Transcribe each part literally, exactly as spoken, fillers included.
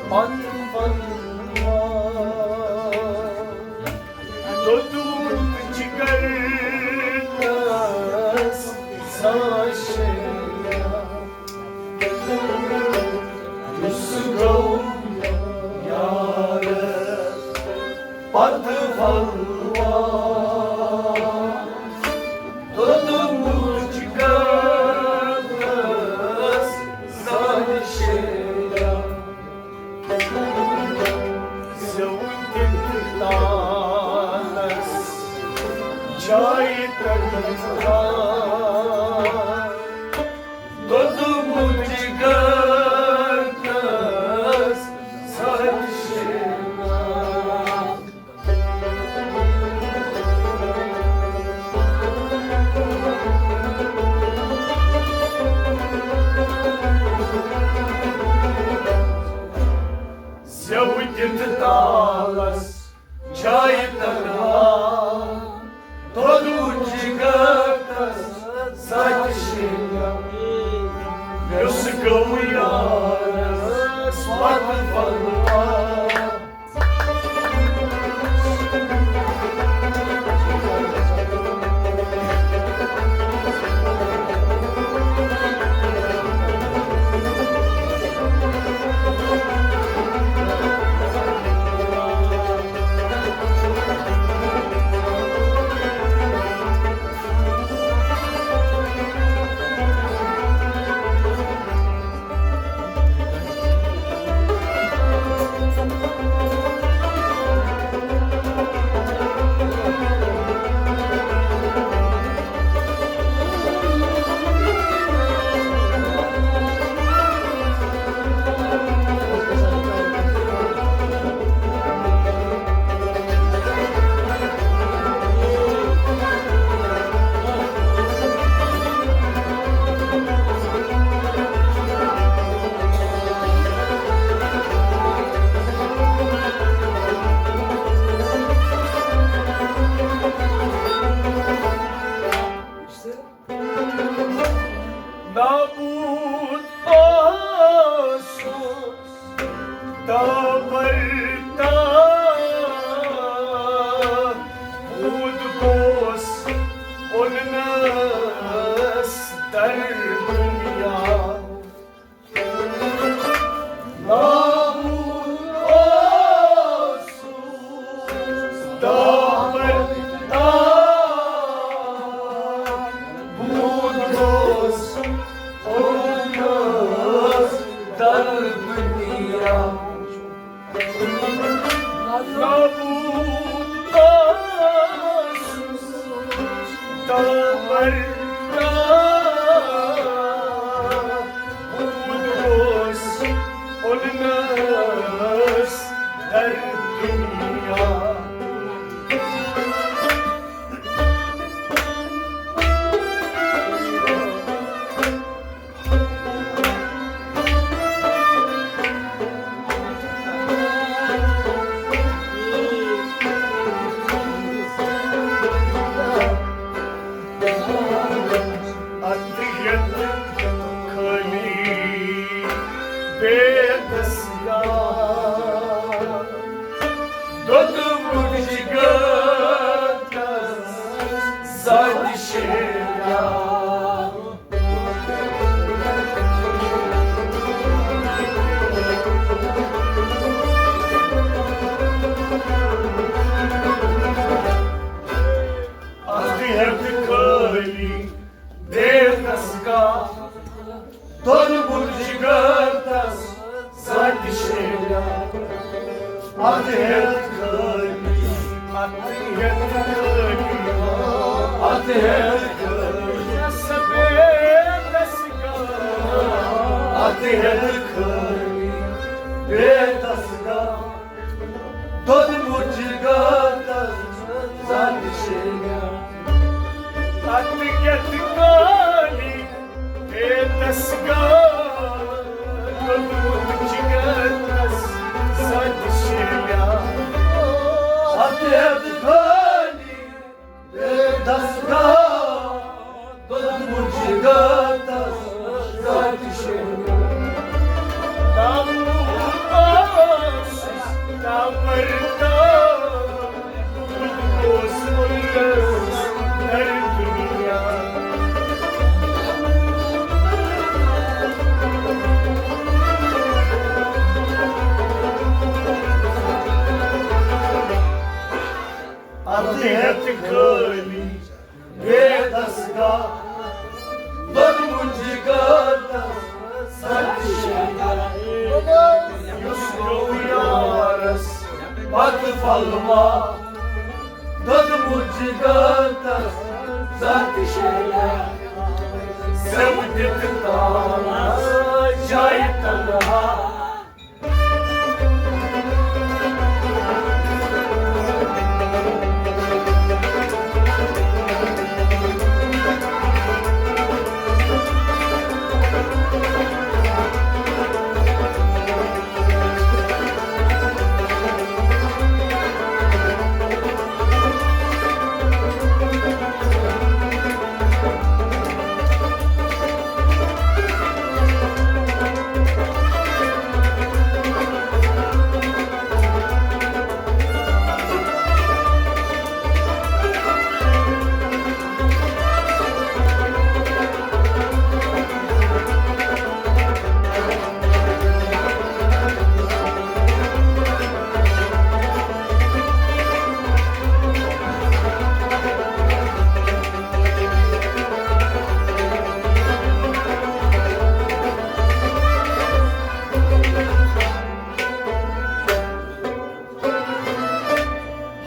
پتہٕ پلوا دوٚدمُت جگرس ساشیا، یُس گوٚو یارس پتہٕ پلوا دوٚدمُت جگرس ساشیا۔ زیوٗٹھ تالس جایہِ تنہا، دوٚدمُت جگرس ساشیا۔ زیوٗٹھ تالس جایہِ تنہا، دوٚدمُت جگرس ساشیا، یُس گوٚو یارس پتہٕ پلوا۔ نابود اوسُس تابر تابود گوس، اوننس در دنیا۔ نابود اوسُس تابر تابود گوس، اوننس در دنیا۔ نابود اوسُس تابر تابود گوس، اوننس در دنیا۔ اتھ یتھ خٲلی بے دستگاہ، دوٚدمُت جگرس ساشیا۔ اتھ ہیٚتھ خٲلی بے دستگاہ، دوٚدمُت جگرس ساشیا۔ اتھ ہیٚتھ خٲلی، اتھ ہیٚتھ خٲلی، اتھ ہیٚتھ خٲلی، اتھ ہیٚتھ خٲلی بے دستگاہ، دوٚدمُت جگرس ساشیا۔ اتھ یتھ خٲلی بے دستگاہ، دوٚدمُت جگرس ساشیا۔ اتھ یتھ خٲلی بے دستگاہ، دوٚدمُت جگرس ساشیا۔ یُس گوٚو یارس پتہٕ پھلوا، دوٚدمُت جگرس زانٛہہ تہِ شیٚیہِ لٹہِ، سیوٚد دِتھ تالس جایہِ تنہا۔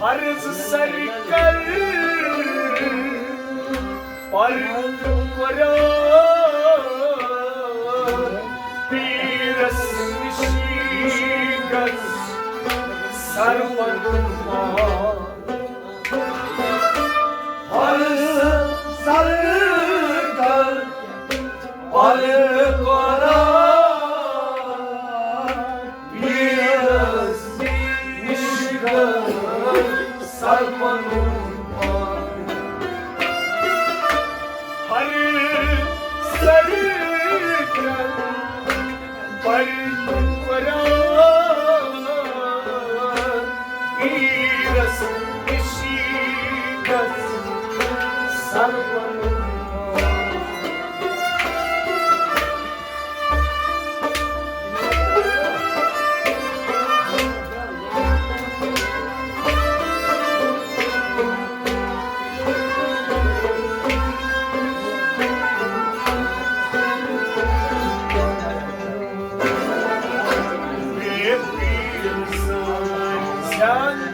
فرض سر کر پرد قرآن، پیرس نشی گژھ سر پنُن مان۔ فرض سر کر پرد قرآن، پیرس نِش کر سر پنُن پان۔ ہر سر کر پرد قرآن، پیرس نِش کر سر پنُن پان۔ بے پیر سان زیادٕ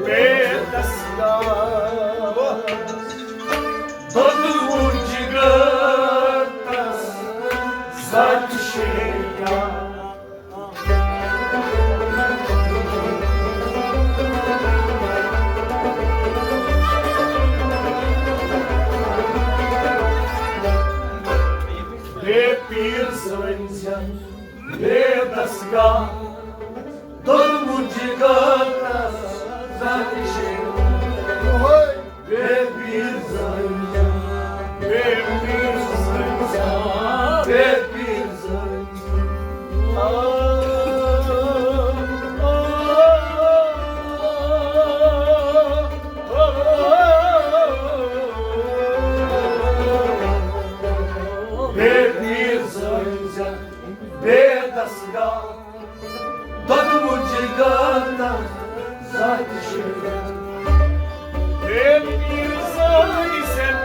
بے دستگار۔ دوٚدمُت جگر تس زانٛہہ تہِ شیٚیہِ لٹہِ۔ بے پیر سٲنۍ زٮ۪ن بے دستگار، دوٚدمُت جگر تس زانٛہہ تہِ شیٚیہِ لٹہِ۔ بے پیر زٲنۍ، بے پیر زٲنۍ، بے پیر زٲنۍ۔ بے پیر زٲنۍ، بے دستگار۔ دوٚدمُت جگر تس زانٛہہ تہِ شیٚیہِ لٹہِ۔ بے پیر زٲنۍ زٮ۪ن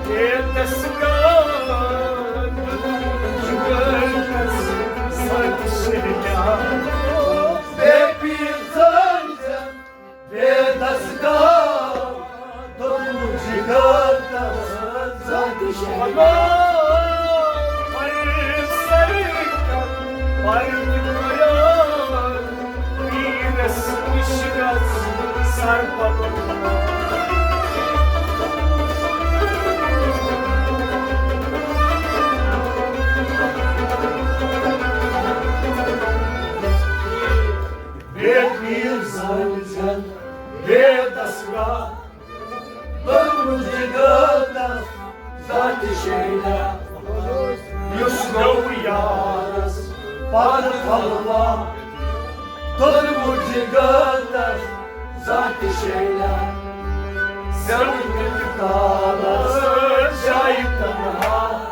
بے دستگار، دوٚدمُت جگر تس زانٛہہ تہِ شیٚیہِ لٹہِ۔ بے پیر زٲنۍ زٮ۪ن بے دستگار، دوٚدمُت جگر تس زانٛہہ تہِ شیٚیہِ لٹہِ۔ پرد سر کر، پرد قرآن، پیرس نِش گژھ سر پنُن پان۔ بے پیر زٲنۍ زٮ۪ن بے دستگار، دوٚدمُت جگر تس زانٛہہ تہِ شیٚیہِ لٹہِ۔ یُس گوٚو یارس پتہٕ پھلوا، دوٚدمُت جگر تس زانٛہہ تہِ شیٚیہِ لٹہِ۔ سیوٚد دِتھ تالس جایہِ تنہا۔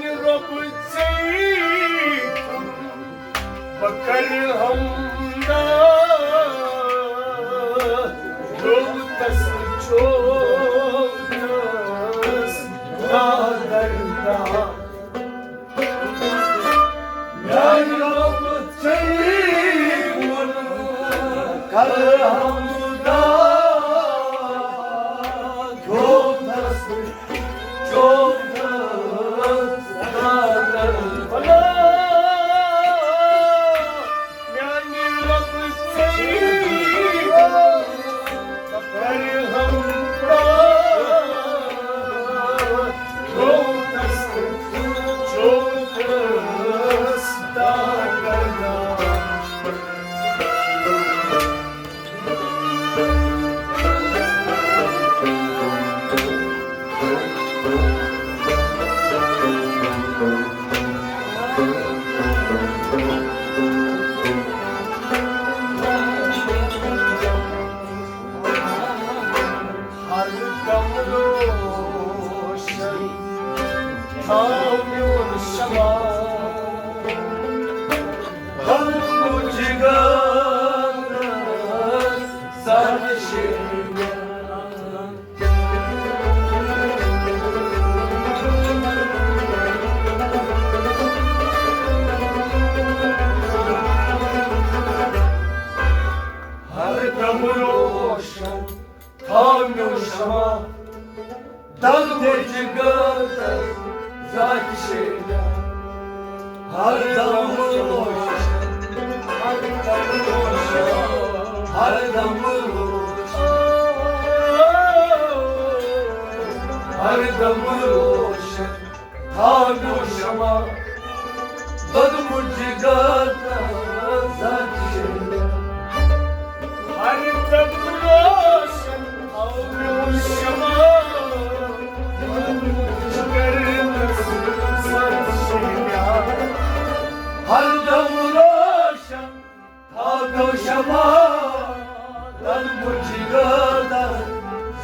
رۄب ژےٚ کُن بہٕ کرٕ حمدہ، یوتس چوتس دادردہ۔ میانہِ رۄب ژےٚ کُن کرٕ حمدہ، یوتس ہر دم روشن تھاو میون شمع، ہر کچھ گانا سر شیرا۔ ہر دم روشن تھاو میون شمع، دم دے جگر ذات شیرا۔ ہر دم روشن، ہر دم روشن، ہر دم روشن، ہر دم روشن۔ تھاو میون شمع، دۄدمُت جگر ذات شیرا۔ ہر دم روشن تھاو میون شمع، دۄدمُت جگر ذات شیرا۔ ہر دم روشن تھاو میون شمع، دۄدمُت جگر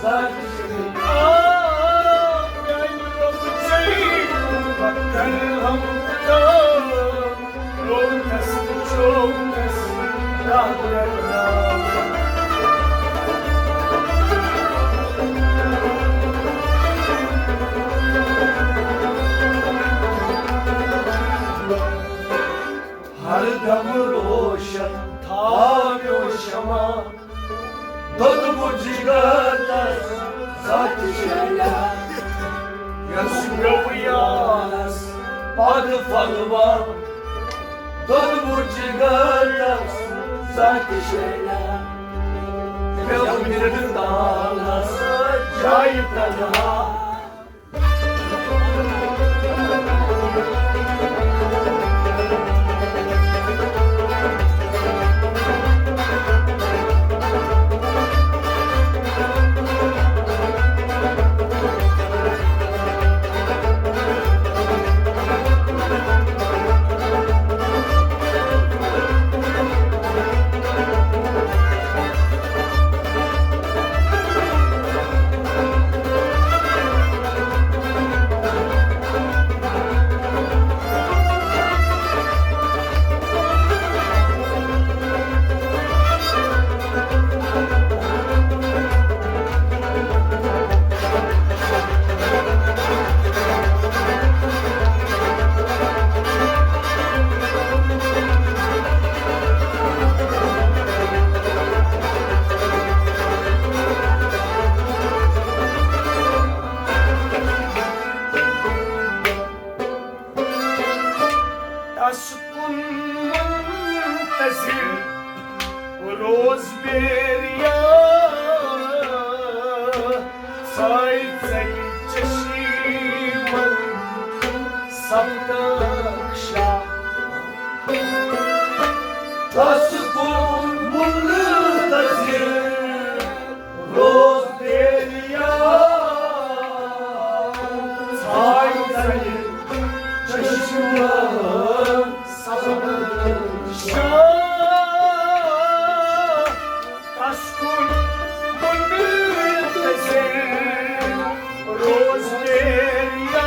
ذات شیرا۔ آ، میانہِ رۄب ژےٚ بہٕ کرٕ حمدہ، روزس تہٕ چوکس دادردہ۔ ہر دم روشن تھاو میون شمع، دۄدمُت جگر ذات شیرا۔ یس گوٚو یارس پد پلوا، دۄدمُت جگر ذات شیرا۔ پیوٚو نِدٕ تالس جایہِ تنہا۔ تس کُن منتظر روز بیریا، ساے ژلہِ چشمن سپدکھ شاہ۔ تس کُن منتظر روز بیریا، ساے ژلہِ چشمن سپدکھ شاہ۔ تس کُن منتظر روز بیریا،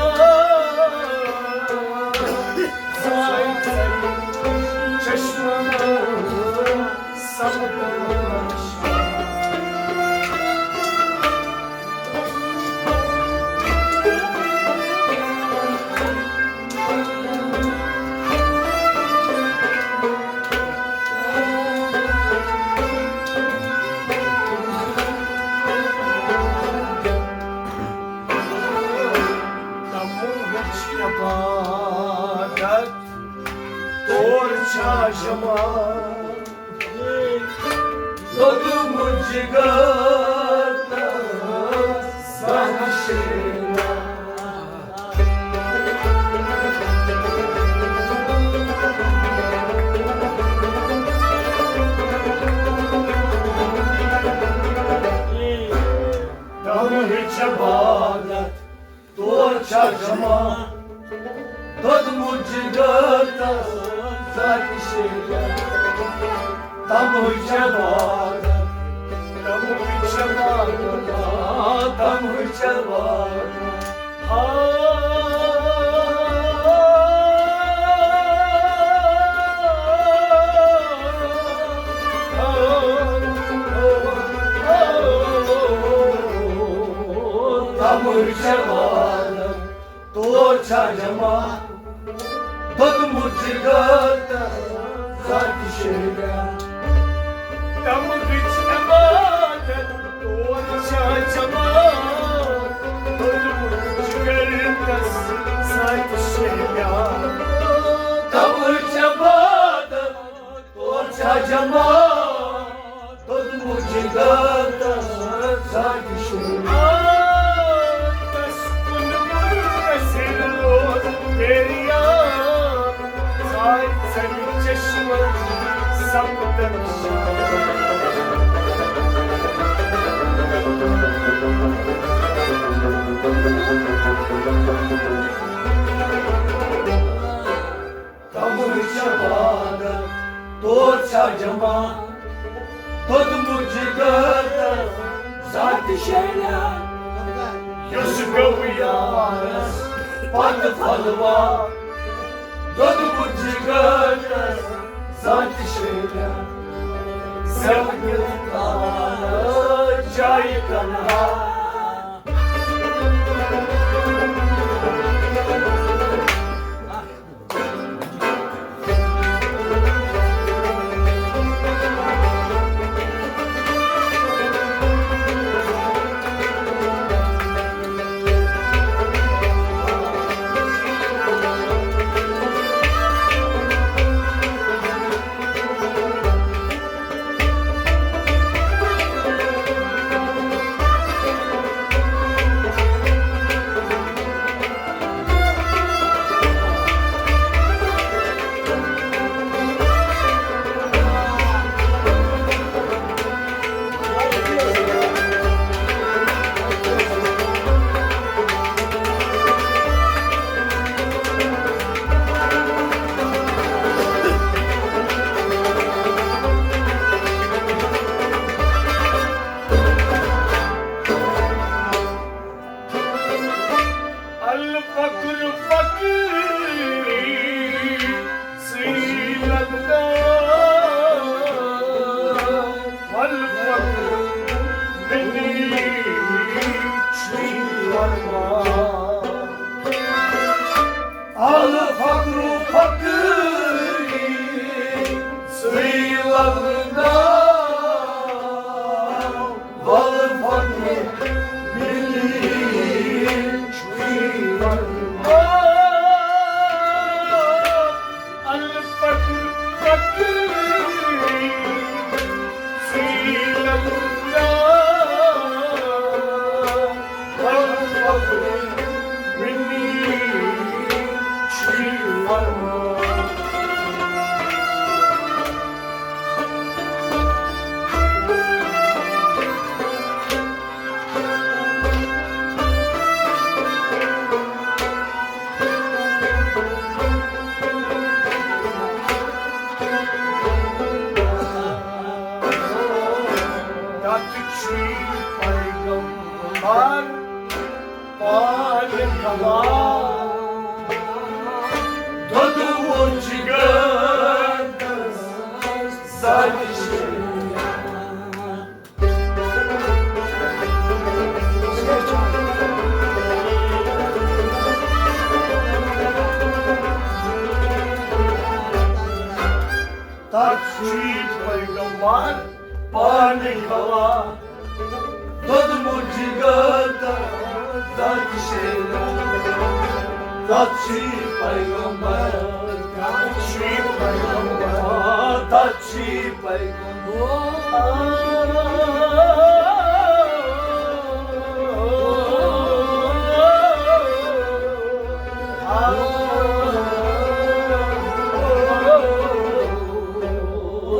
چشمہ سبداش۔ تمو وچھ عبادت تور چھا جماعت۔ دۄدٕ مُجہِ گاتا زانہِ شینا۔ دمہٕ ہٕچ عبادت تور چھا جمع، دۄدٕ مُجہِ گاتا زانہِ شینا۔ تمہٕ ہٕچ عبادت، تمہٕ ہٕچ عبادت، تمہٕ ہٕچ عبادت۔ تمہٕ ہٕچ عبادت تور چھا جمع، دۄدٕ مُجہِ گاتا زانہِ شینا۔ تمہٕ ہٕچ عبادت تور چھا جمع، دۄدٕ مُجہِ گاتا زانہِ شینا۔ تمہٕ ہٕچ عبادت تور چھا جمع، دۄدٕ مُجہِ گاتا زانہِ شینا۔ تس کُن منحصر روز میریا، زانہِ ژےٚ چشمہ سبداش۔ تمہٕ ہٕچ عبادت تور چھا جمع، دۄدٕ مُجہِ گاتا زانہِ شینا۔ یُس گوٚو یارس پتہٕ پھلوا، دۄدٕ مُجہِ گاتا زانہِ شینا۔ زیادٕ تالا جایہِ کنہا۔ الفقر فقری سی لگدا، والفقر منی چھی ورما۔ الفقر فقری سی لگدا، والفقر منی چھی ورما۔ الفقر فقری سی لگدا، الفقر منی چھی ورما۔ تتھ چھُے پیغمبر پالہِ کلام۔ دۄدٕ چھُے پیغمبر پانَے گواہ، دوٚدمُت جگر تہٕ ذاتِ شریعت۔ تَتھ چھُے پیغمبر، تَتھ چھُے پیغمبر، تَتھ چھُے پیغمبر۔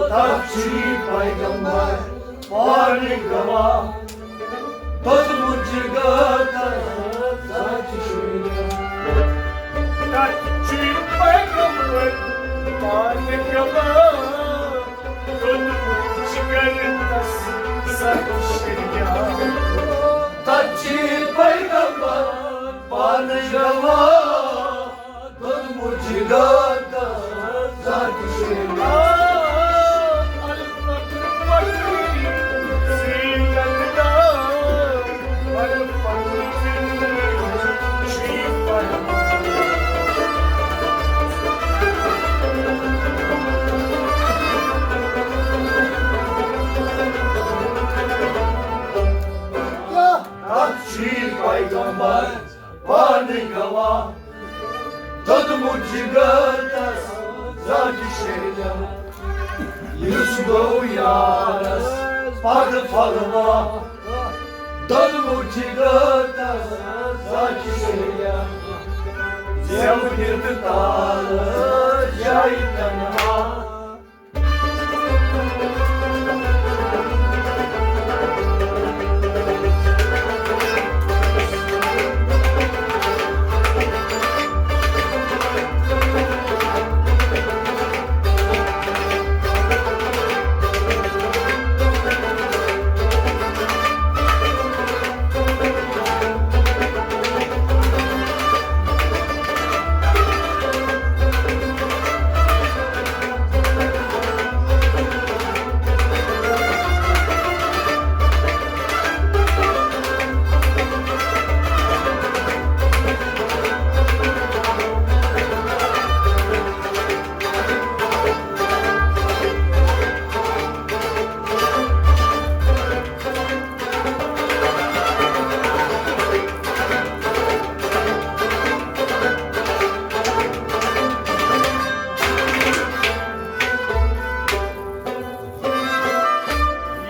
تَتھ چھُے پیغمبر پانَے گواہ، دوٚدمُت جگر تہٕ ذاتِ شریعت۔ تَتھ چھُے پیغمبر پانَے گواہ، دوٚدمُت جگر تہٕ ذاتِ شریعت۔ تَتھ چھُے پیغمبر پانَے گواہ، دوٚدمُت جگر تہٕ ذاتِ شریعت۔ تَتھ چھُے پیغمبر پانَے گواہ، دوٚدمُت جگر تہٕ ذاتِ شریعت۔ یُس گوٚو یارس پتہٕ پھۄلواہ، دوٚدمُت جگر تہٕ ذاتِ شریعت۔ زٮ۪و دِتھ تالس جایہِ تنہا۔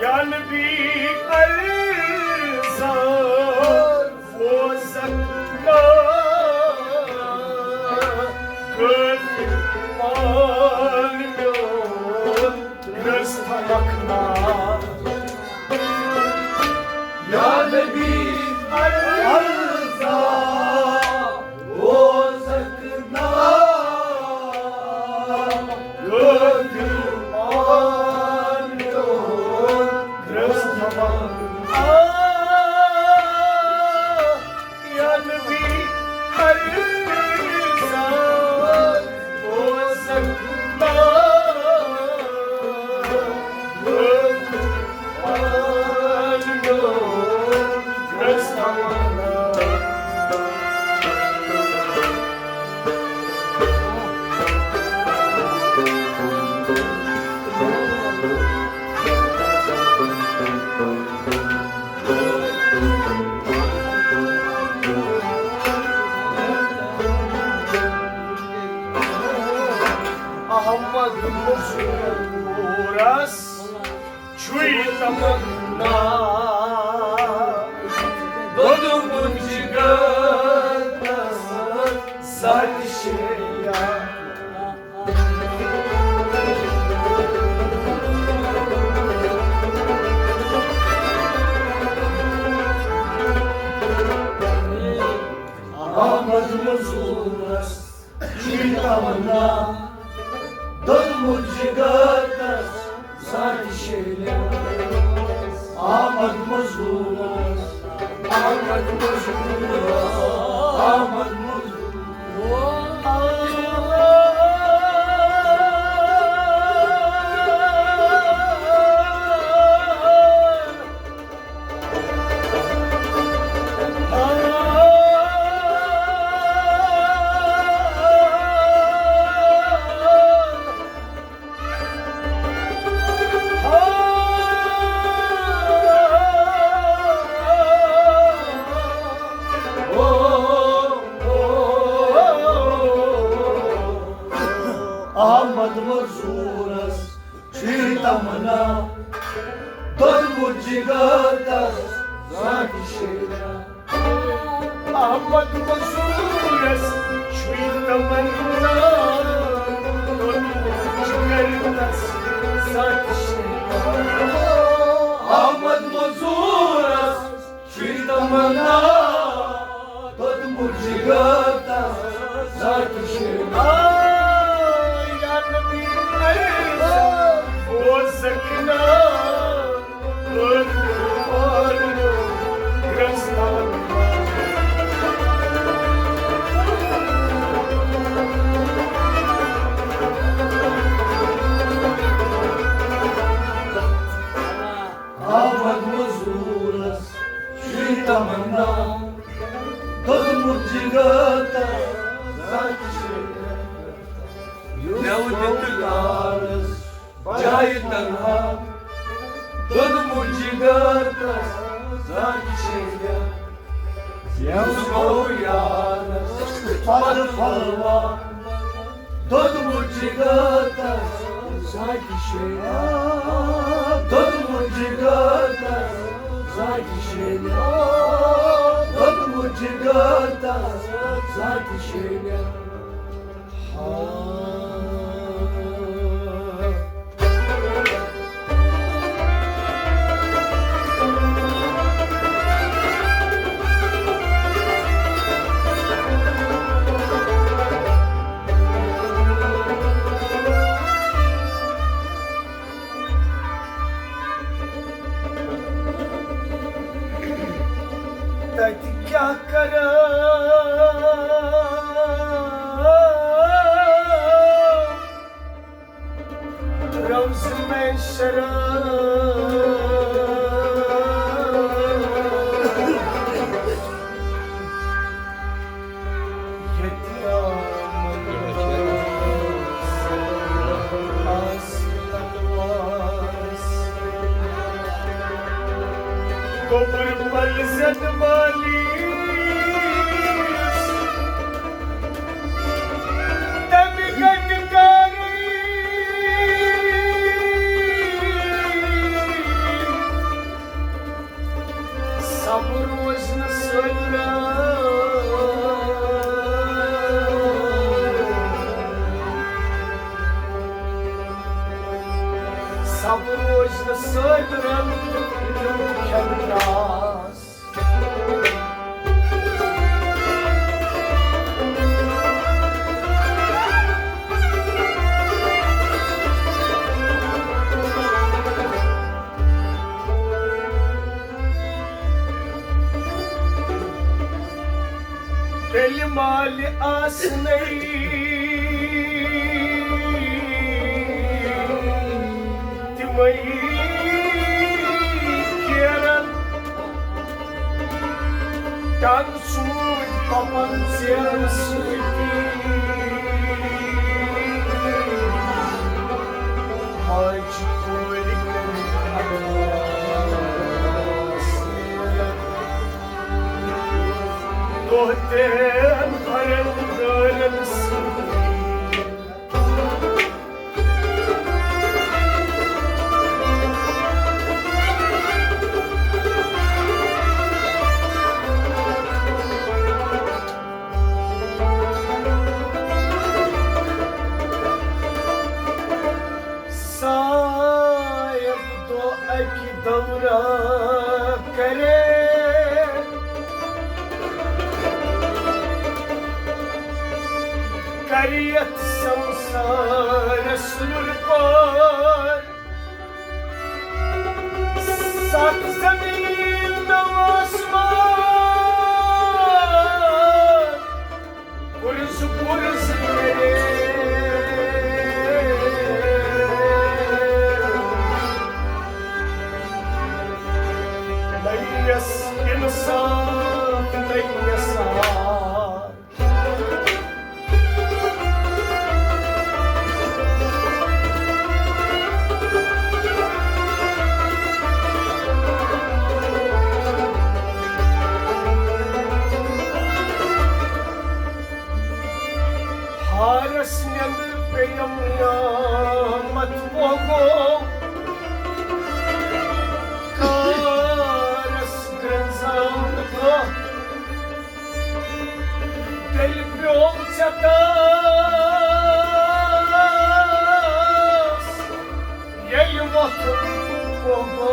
یا نبی ارزان، بوزن نا، کٲفِر پان میون، رس تھمکھ نا۔ یا نبی ارزان، بوزن نا، کٲفِر پان میون، رس تھمکھ نا۔ یا نبی ارزان، بوزن نا، کٲفِر پان میون، رس تھمکھ نا۔ احمد مزورس چھُے تمنا، دوٚدمُت جگر تہٕ ذاتِ شریعت۔ احمد مزورس چھُے تمنا، دوٚدمُت جگر تہٕ ذاتِ شریعت۔ احمد مزورس، احمد مزورس، احمد مزورس۔ احمد مزورس چھُے تمنا، دوٚدمُت جگر تس زانٛہہ تہِ شیریا۔ احمد مزورس چھُے تمنا، دوٚدمُت جگر تس زانٛہہ تہِ شیریا۔ احمد مزورس چھُے تمنا، دوٚدمُت جگر تس زانٛہہ تہِ شیریا۔ آ، یا نبی عرض، او سکینہ، او قربان، گرستان۔ احمد مزورس چھُے تمنا، دوٚدمُت جگر تس زانٛہہ تہِ شیریا۔ مےٚ دِتُکھ یارس جایہِ تنہا، دوٚدمُت جگر تس زانٛہہ تہِ شیریا۔ یُس گوٚو یارس پتہٕ پھلوا، دوٚدمُت جگر تس زانٛہہ تہِ شیریا۔ دوٚدمُت جگر تس زانٛہہ تہِ شیریا۔ دوٚدمُت جگر تس زانٛہہ تہِ شیریا۔ تتہِ کیٛاہ کرٕ؟ روزٕ میں شراب۔ یتیامن آس تلواس۔ گوٚبُر پلزن والی۔ تمہِ گٹہِ کارٕے۔ سب روز نہٕ سٲلرا۔ سب روز نہٕ سٲلرن۔ کھٮ۪ن راس۔ تیٚلہِ مالہِ آسنَے تِمَے کیرَن۔ ٹنگ سوٗدۍ پپن ژیرٕ سۭتی۔ ماجہِ کورِ کٔرِتھ اَداس۔ دۄہ ترٛٮ۪ن پھرن دٲرن سۭتی۔ صاحب دو اکی دورہ کرے۔ کریت سمسارس لُر پٲٹھۍ۔ ستھ زمین نو آسمان۔ پُرزٕ پُرزٕ کرے۔ نٔیِس انصاف نٔیِس آ۔ ہارس پیٚیَم نیامت بوگو، کارس گرٛنٛزان دۄہ۔ تیٚلہِ پیوٚو ژےٚ تاس، ییٚلہِ وۄتھُن بوگو۔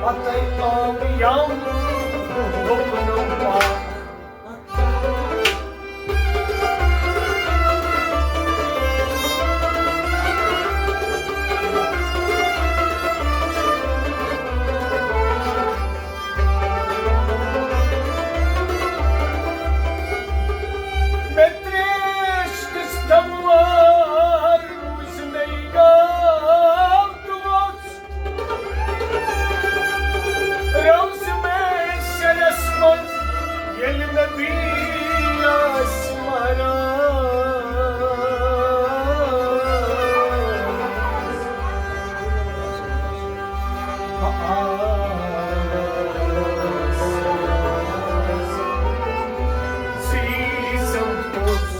پتے آو یم حکمو پاک۔ مےٚ ترٛیش کِس دموار روٗزۍ مےٚ گاو تہٕ ووٚژھ۔ روزٕ مےٚ سرس منٛز ییٚلہِ مےٚ بیٚیہِ آسہِ مہراز۔ بہٕ آس زیٖزم پوٚز۔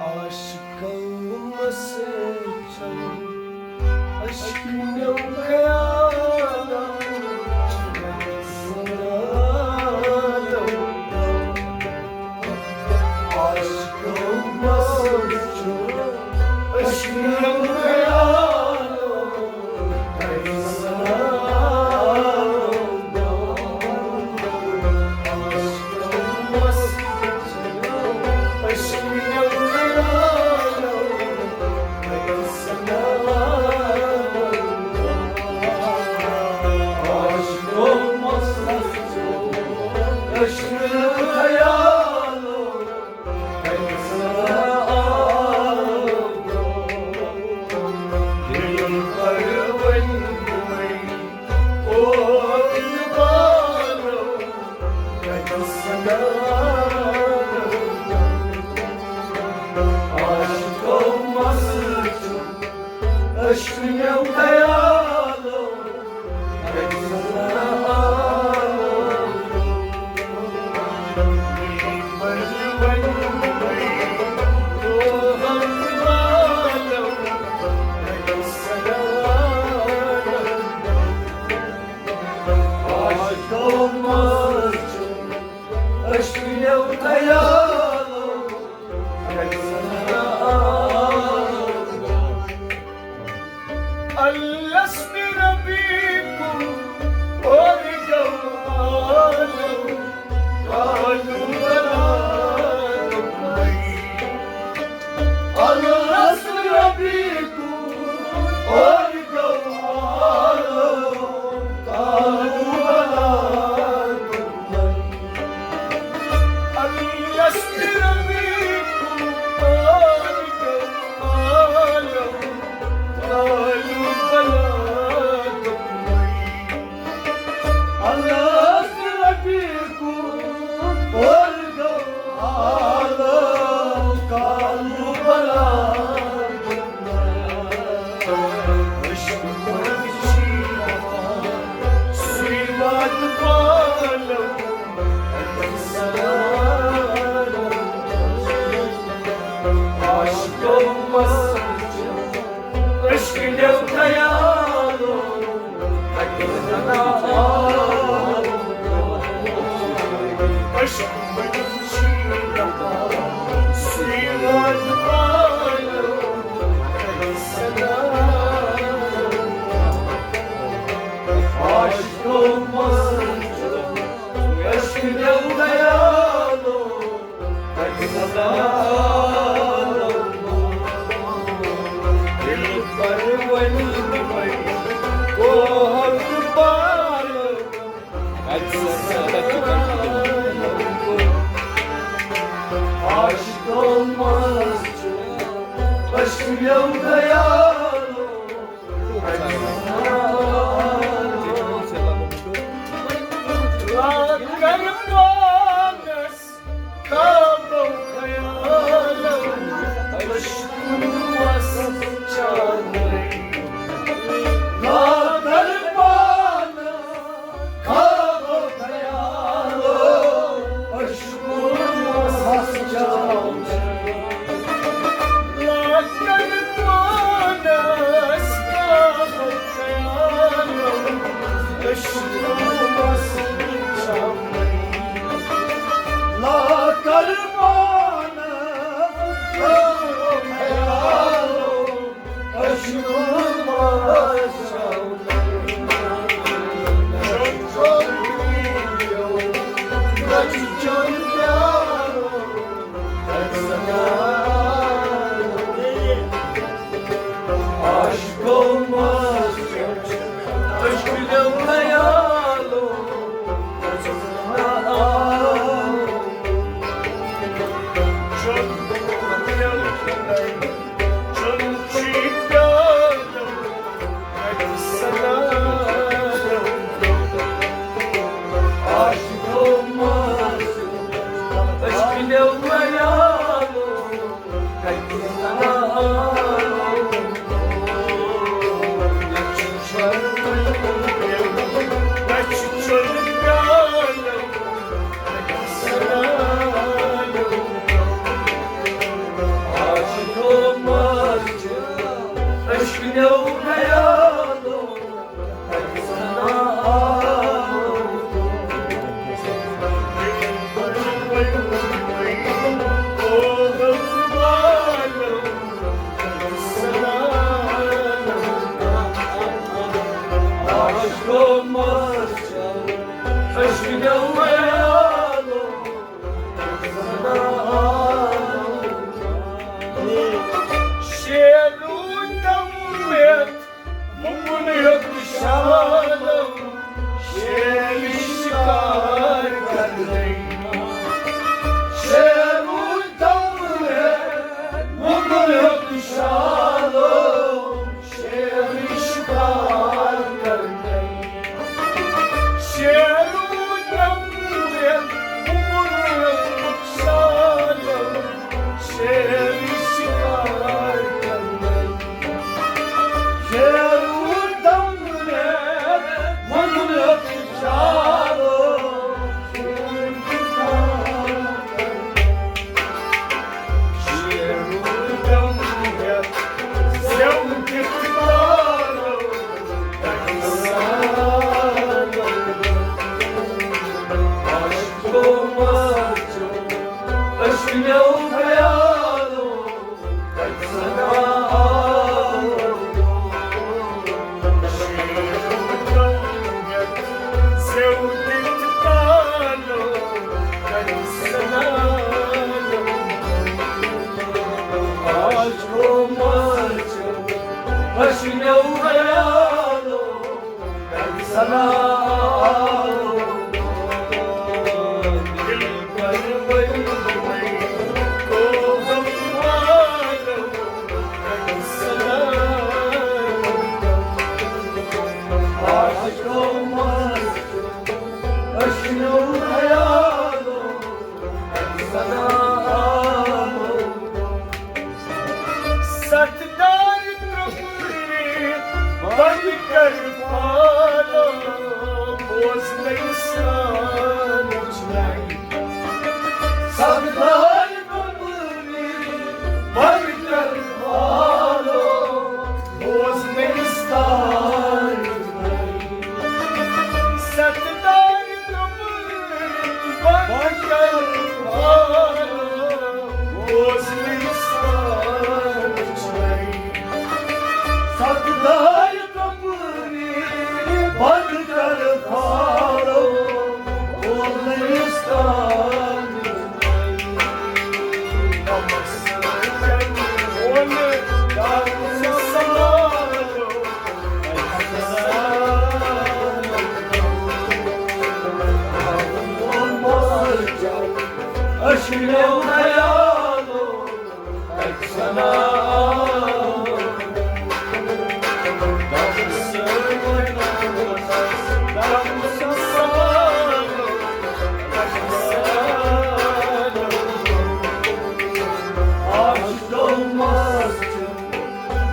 عاشقو مسجد، عشق نو خیال، عاشقو مسجد، عشق نو خیال۔ عشق نو خیالو، عشق نو خیالو۔ الست بربکم؟ اور گوالو، قالوا بلى، تقوی۔ الست بربکم؟ اور گوالو، قالوا بلى، تقوی۔ الست بربکم؟ اور گوالو، قالوا بلى، تقوی۔ الست بربکم؟ اور گوالو، قالوا بلى۔ عشق منشی سوی وات پالو۔ عاشقو مسجد، عشق نو خیالو۔ عشق منشی سوی وات پالو۔ عاشقو مسجد، عشق نو خیالو۔ دلبر ونی وۄنۍ کوہ تہٕ بالو۔ عاشقو منٛز چھُ عشق یو خیالو۔ لاکر پانس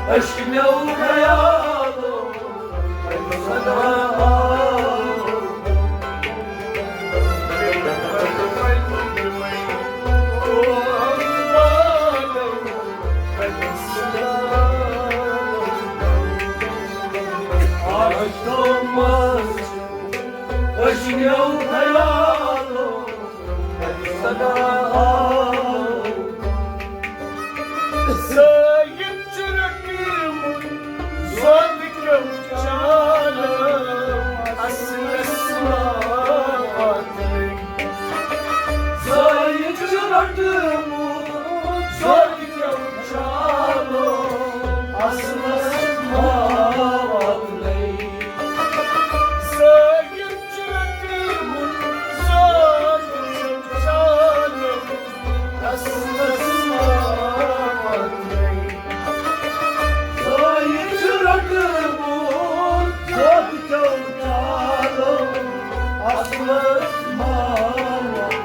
اشکنو خیالو، سدا آو۔ اشکنو خیالو، سدا آو۔ زٲیِد چھُ رٔٹمُت زوٚد کیو چالو، اصلس ما واتنَے۔ زٲیِد چھُ رٔٹمُت زوٚد کیو چالو، اصلس ما واتنَے۔ زٲیِد چھُ رٔٹمُت زوٚد کیو چالو، اصلس ما واتنَے۔ زٲیِد چھُ رٔٹمُت زوٚد کیو چالو، اصلس ما واتنَے۔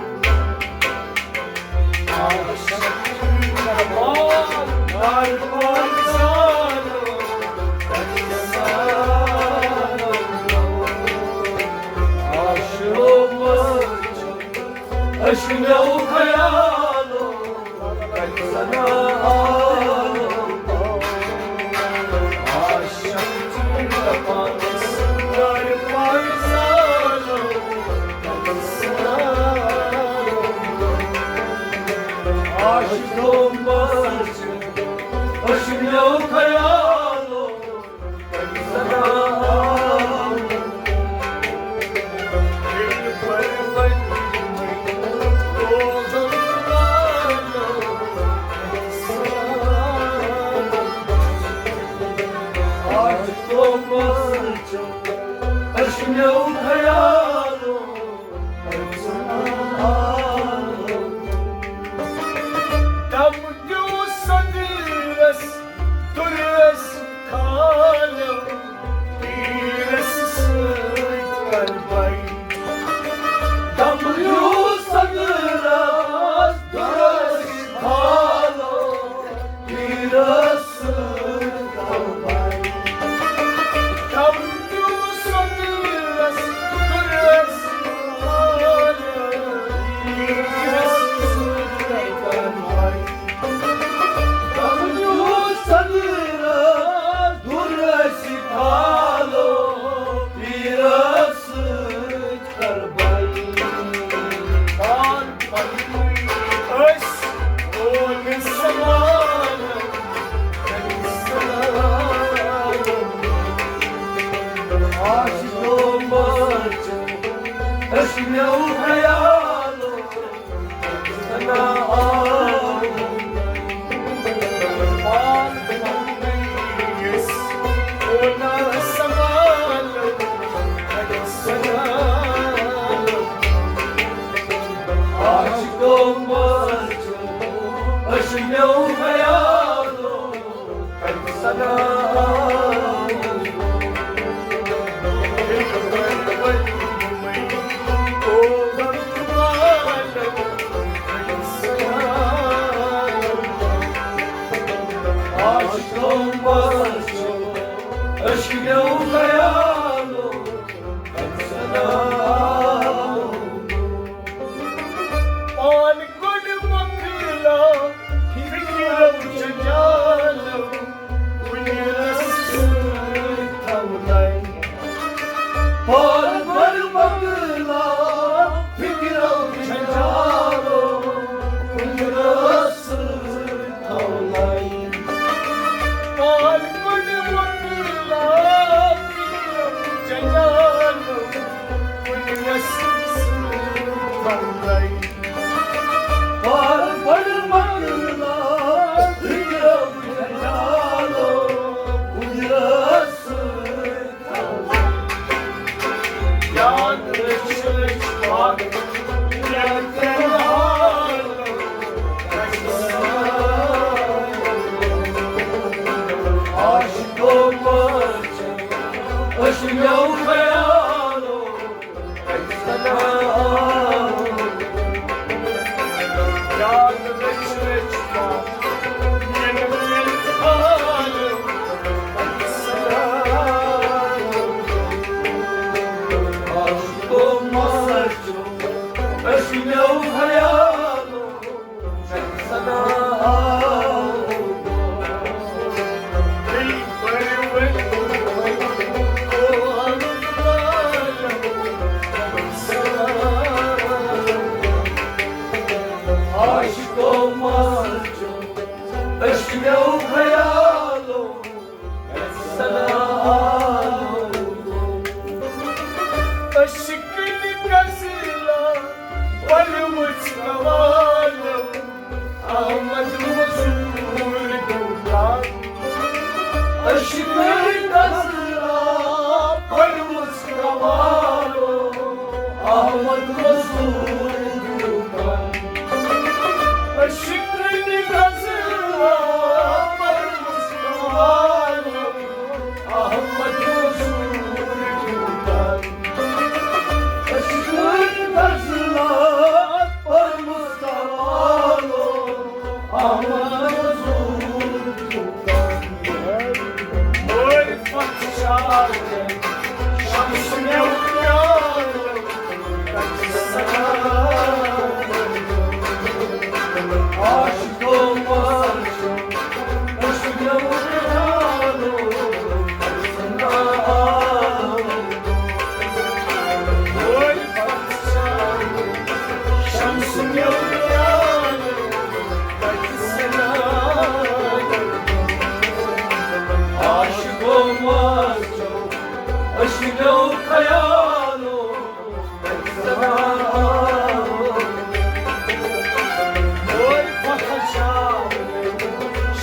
اشکنو خیالو، سدا آو۔ اشکنو خیالو، سدا آو۔ اشکنو خیالو، دم دیو صدرس، درس کھالو، پیرس سۭتۍ کربے۔ دم دیو صدرس، درس کھالو، پیرس پان گۄڈٕ مۄکلاو فِکرو جنجالو، کُنہِ رَسہٕ سۭتۍ تھاو لَے۔ پان گۄڈٕ مۄکلاو فِکرو جنجالو، کُنہِ رَسہٕ سۭتۍ تھاو لَے۔ پان گۄڈٕ مۄکلاو فِکرو جنجالو، کُنہِ رَسہٕ سۭتۍ تھاو لَے۔ عاشقو منٛز چھُ عشقو خیالو سلام۔ عشقٕنۍ غزلہ پٔرمٕژ قوالو احمد مزور دُکان۔ عشقٕنۍ غزلہ پٔرمٕژ قوالو احمد مزور دُکان۔ عشقٕنۍ غزلہ پٔرمٕژ قوالو احمد مزور دُکان۔ عشقٕنۍ غزلہ پٔرمٕژ قوالو احمد مزور دُکان۔ مٲرۍ پتھ شاہ شمس مےٚ پیالو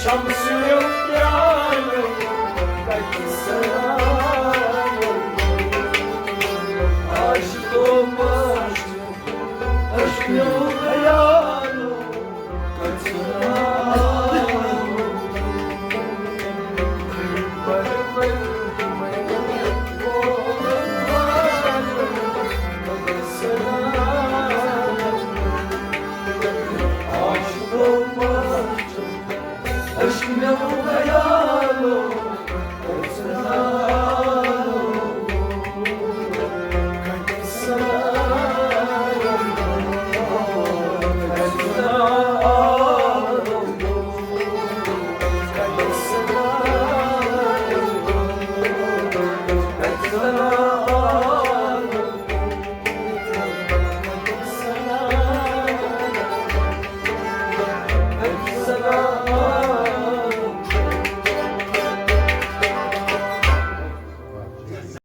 شمس